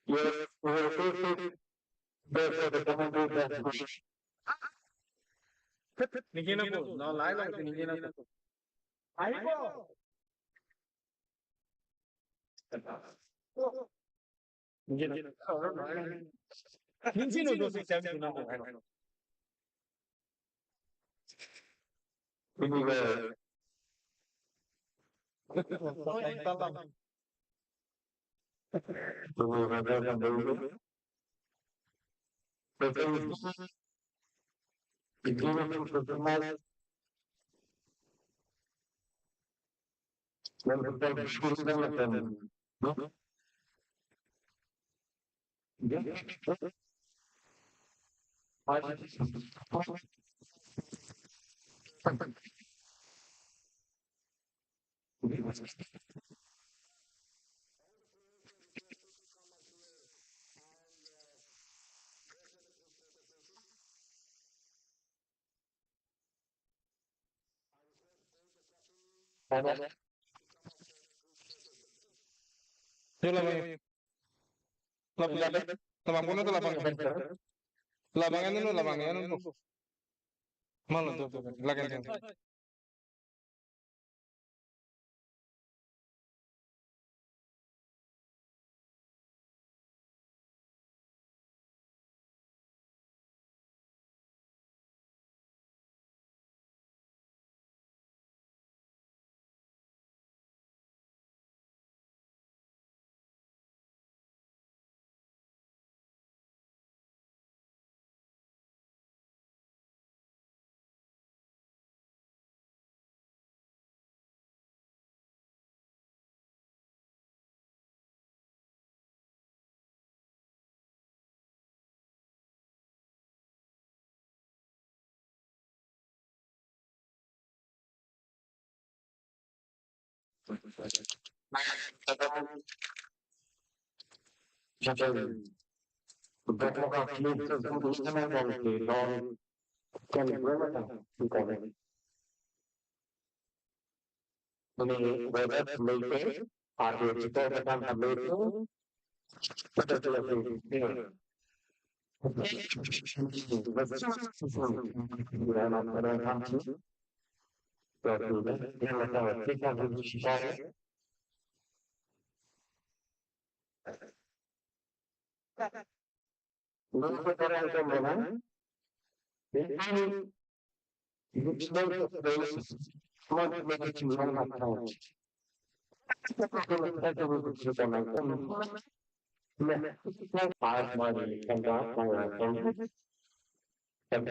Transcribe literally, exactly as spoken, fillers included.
Yes, we will proceed. Therefore, the committee has wished. Ningje nangpo, no, lai lang si ningje nangpo. Ayo. Ningje nangpo. Ningje nangpo, si jam nangpo. Ini ke. Yo, labang. Labang, labang. Labang kono to labang. Labang anu, labang anu. Malo to, lagi. Ini weather late, aduh, kita akan late. Five money, and that money, and